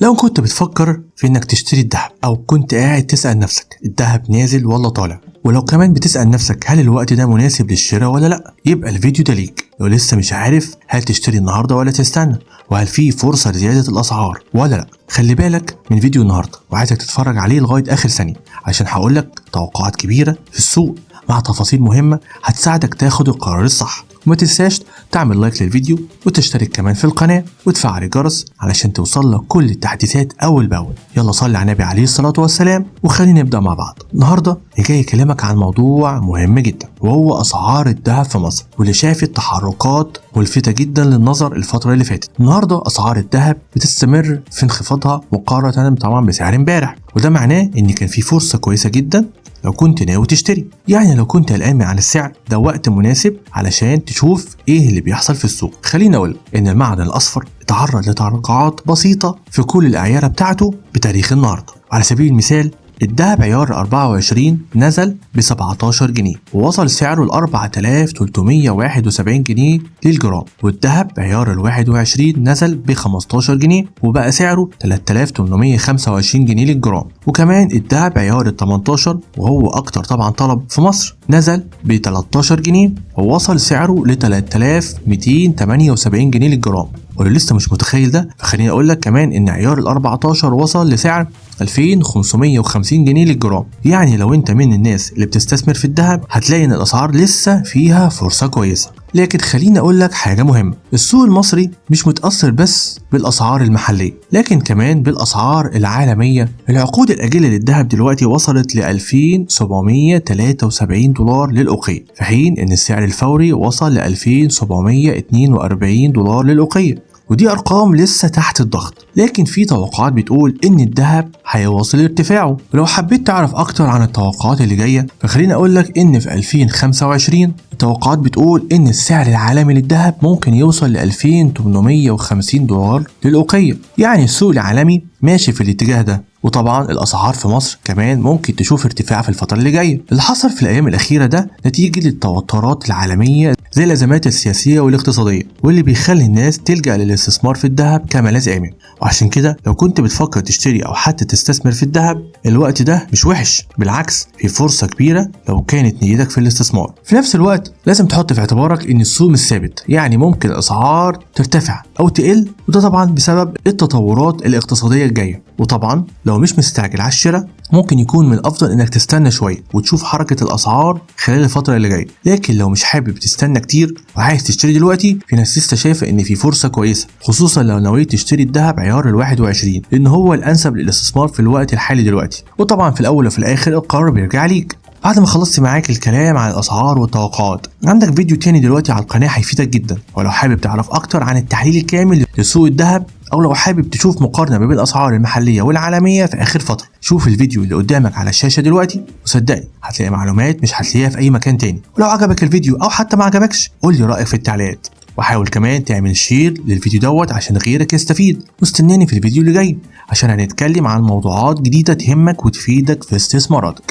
لو كنت بتفكر في انك تشتري الذهب او كنت قاعد تسأل نفسك الذهب نازل ولا طالع، ولو كمان بتسأل نفسك هل الوقت ده مناسب للشراء ولا لا، يبقى الفيديو ده ليك. لو لسه مش عارف هل تشتري النهارده ولا تستنى، وهل في فرصة لزيادة الاسعار ولا لا، خلي بالك من فيديو النهارده وعايزك تتفرج عليه لغاية اخر ثانية عشان هقولك توقعات كبيرة في السوق مع تفاصيل مهمة هتساعدك تاخد القرار الصح. وما تنساش تعمل like للفيديو وتشترك كمان في القناة وتفعل الجرس علشان توصل لك كل التحديثات أول بأول. يلا صلي على النبي عليه الصلاة والسلام وخلينا نبدأ مع بعض. النهاردة جاي أكلمك عن موضوع مهم جدا وهو أسعار الذهب في مصر، واللي شافت تحركات ملفتة جدا للنظر الفترة اللي فاتت. النهاردة أسعار الذهب بتستمر في انخفاضها مقارنة طبعا بسعر امبارح، وده معناه إن كان في فرصة كويسة جدا لو كنت ناوي تشتري. يعني لو كنت قلقان على السعر ده وقت مناسب علشان تشوف ايه اللي بيحصل في السوق. خلينا اقول ان المعدن الاصفر اتعرض لتراجعات بسيطة في كل الاعيار بتاعته بتاريخ النهارده. على سبيل المثال الذهب عيار 24 نزل ب 17 جنيه ووصل سعره ل 4371 جنيه للجرام، والذهب عيار ال 21 نزل ب 15 جنيه وبقى سعره 3825 جنيه للجرام. وكمان الذهب عيار ال 18 وهو اكتر طبعا طلب في مصر نزل ب 13 جنيه ووصل سعره ل 3278 جنيه للجرام. ولو لسه مش متخيل ده فخليني اقول لك كمان ان عيار ال 14 وصل لسعر 2550 جنيه للجرام. يعني لو انت من الناس اللي بتستثمر في الذهب هتلاقي ان الاسعار لسه فيها فرصة كويسة. لكن خليني اقول لك حاجة مهمة، السوق المصري مش متأثر بس بالاسعار المحلية لكن كمان بالاسعار العالمية. العقود الاجلة للذهب دلوقتي وصلت ل 2773 دولار للأوقية، في حين ان السعر الفوري وصل ل 2742 دولار للأوقية، ودي ارقام لسه تحت الضغط. لكن في توقعات بتقول ان الذهب هيواصل ارتفاعه. ولو حبيت تعرف اكتر عن التوقعات اللي جاية فخليني اقول لك ان في 2025 التوقعات بتقول ان السعر العالمي للذهب ممكن يوصل ل 2850 دولار للأوقية. يعني السوق العالمي ماشي في الاتجاه ده، وطبعا الاسعار في مصر كمان ممكن تشوف ارتفاع في الفترة اللي جاية. اللي حصل في الايام الاخيرة ده نتيجة للتوترات العالمية زي الازمات السياسية والاقتصادية، واللي بيخلي الناس تلجأ للاستثمار في الذهب كملاذ امن. وعشان كده لو كنت بتفكر تشتري او حتى تستثمر في الذهب الوقت ده مش وحش، بالعكس في فرصة كبيرة لو كانت نيتك في الاستثمار. في نفس الوقت لازم تحط في اعتبارك ان السوق مش ثابت، يعني ممكن الاسعار ترتفع او تقل، وده طبعا بسبب التطورات الاقتصادية الجاية. وطبعا لو مش مستعجل على الشراء ممكن يكون من الافضل انك تستنى شوية وتشوف حركة الاسعار خلال الفترة اللي جاية. لكن لو مش حابب تستنى كتير وعايز تشتري دلوقتي، في ناس لسه شايفه ان في فرصة كويسة، خصوصا لو نويت تشتري الذهب عيار ال 21 لان هو الانسب للاستثمار في الوقت الحالي دلوقتي. وطبعا في الاول وفي الاخر القرار بيرجع ليك. بعد ما خلصت معاك الكلام عن الاسعار والتوقعات، عندك فيديو تاني دلوقتي على القناة هيفيدك جدا. ولو حابب تعرف اكتر عن التحليل الكامل لسوق الذهب، او لو حابب تشوف مقارنة ما بين الاسعار المحلية والعالمية في اخر فترة، شوف الفيديو اللي قدامك على الشاشة دلوقتي، وصدقني هتلاقي معلومات مش هتلاقيها في اي مكان تاني. ولو عجبك الفيديو او حتى ما عجبكش قول لي رايك في التعليقات، وحاول كمان تعمل share للفيديو دوت عشان غيرك يستفيد. واستناني في الفيديو اللي جاي عشان هنتكلم عن موضوعات جديدة تهمك وتفيدك في استثماراتك.